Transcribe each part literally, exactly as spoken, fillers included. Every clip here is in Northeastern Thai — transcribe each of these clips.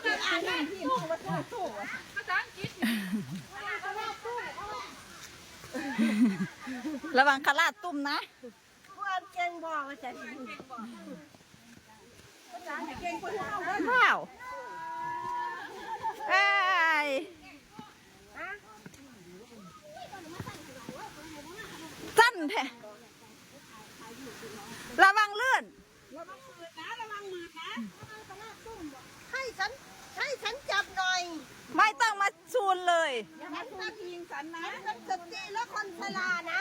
ภาษาอังกฤษ ระวังขลาดตุ่มนะ ผู้อ่านเก่งบอกว่าจะ ว้าว เอ้ย สั้นแท้ ระวังลื่น ระวังมือนะ ระวังมือนะ ให้ฉัน ให้ฉันจับหน่อย ไม่ต้องมาซูนเลย อย่ามาซูนยิงฉันนะ ฉันเป็นสตรีและคนชรานะ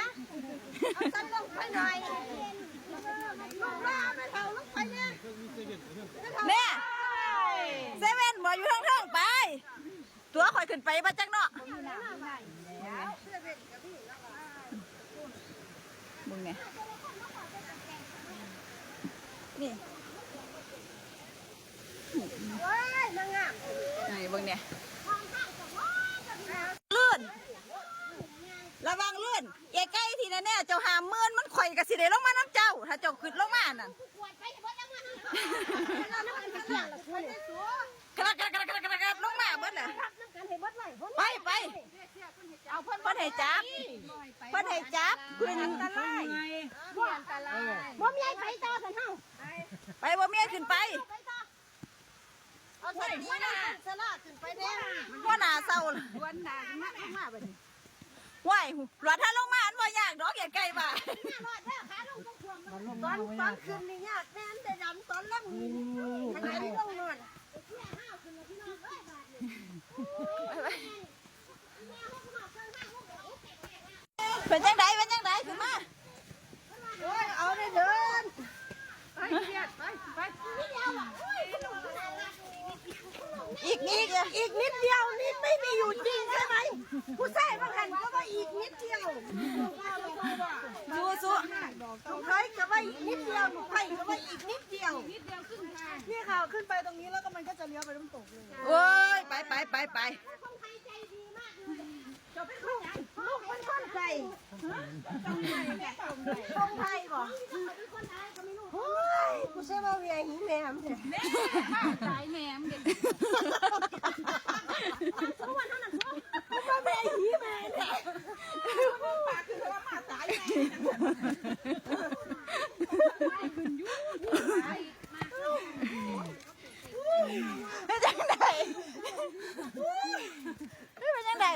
เอาฉันลงไปหน่อย ลงมาเอาไปเถาลงไปเนี่ย แม่ เซเว่นบ่อยู่เทิงๆ ไป ตั๋วข่อยขึ้นไปบ่จักเนาะ เบิ่งแหน่ นี่ เฮ้ย นางงาม นี่เบิ่งแหน่ ลื่น ระวังลื่น เอ้ยไก่ที่แน่ๆ เจ้าห้ามเมิน มันข่อยก็สิได้ลงมานำเจ้า ถ้าเจ้าขึ้นลงมานั่น กระดกกระดกกระดกกระดกลงมาเบิดเลย ไปไป เอาเพิ่น เพิ่นให้จับ เพิ่นให้จับ ขึ้น อันตราย อันตราย บ่มีไอ้ไปต่อซั่นเฮา ไป บ่มีไอ้ขึ้นไป ไปต่อ เอาสตินะ สลาขึ้นไปแน่ หัวหน้าเศร้าเลย ดวนหน้าขึ้นมา ลงมาบัดนี้ ว้าย หลวดถ้าลงมาอันบ่ยากดอก อย่าไกลบ่า รอดแล้ว ขาลงตรงพวง ตอน ตอนขึ้นนี่ยากแน่ แต่ดำตอนลงนี่ ขนาดนี้ลงนอน เป็นจังได เป็นจังได ขึ้นมา โอ้ย เอาได้เดิน ไปเชียดไป ไป อีก อีก อีกนิดเดียว นี่ไม่มีอยู่จริงใช่ไหม ผู้ชายบางท่านก็ว่าอีกนิดเดียว สู้ สู้ ลูกเขยก็ว่าอีกนิดเดียว ลูกไผ่ก็ว่าอีกนิดเดียว นี่ค่ะ ขึ้นไปตรงนี้แล้วก็มันก็จะเลี้ยวไปน้ำตกเลย โอ้ย ไป ไป ไป ไป คนไทยใจดีมากเลย จะไปเข้าใจ ลูกเป็นคนไทย ตรงไทยเนี่ย ตรงไทย ตรงไทยบ่ เป็นคนไทยก็ไม่รู้ โอ้ย กูใช่ว่าเวียหิวแม่มเนี่ย แม่มาสายแม่มเด็ก ทุกวันเท่านั้น กูมาเวียหิวแม่เนี่ย ปากคือว่ามาสายแม่ เป็นจังได เป็นจังได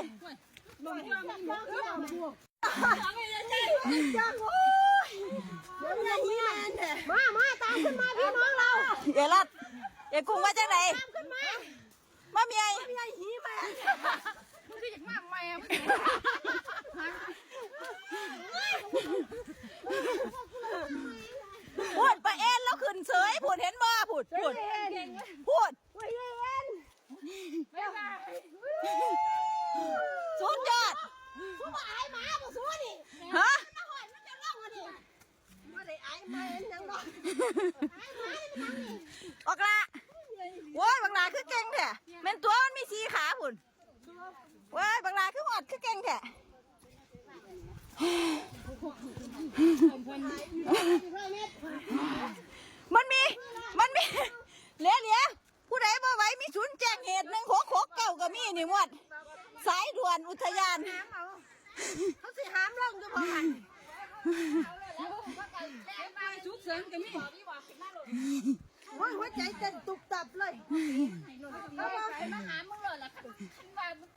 มา มา ตามขึ้นมาพี่น้องเรา เอลัด เอกุ้งว่าจังได ตามขึ้นมา มาเมีย มาเมียหีแม่ มึงคืออยากมาแม่มึง พูดปะเอ็นแล้วขึ้นเสย พูดเห็นบ่ พูด พูด พูด โอ้ยเย็น บ๊ายบาย สุดยอด กูบ่อายหมาบ่สู้นี่ ฮะ มันมาหอนมันจะร้องอันนี้ บ่ได้อายหมาหยังดอก อายหมาหยังนี่ ออกละ โอ้ย บักหลาคือเก่งแท้ แม่นตัวมันมีสี่ขาพุ้น โอ้ย บักหลาคือฮอดคือเก่งแท้ มันมี มันมี เหลือ เหลือ ผู้ใดบ่ไหวมีศูนย์แจ้งเหตุ หนึ่งหกหกเก้า ก็มีนี่หมด สายด่วนอุทยาน เขาสิหามลงอยู่บ่หั่น เก็บไว้ฉุกเฉินก็มี โอ้ย หัวใจเต้นตุบตับเลย เขาว่า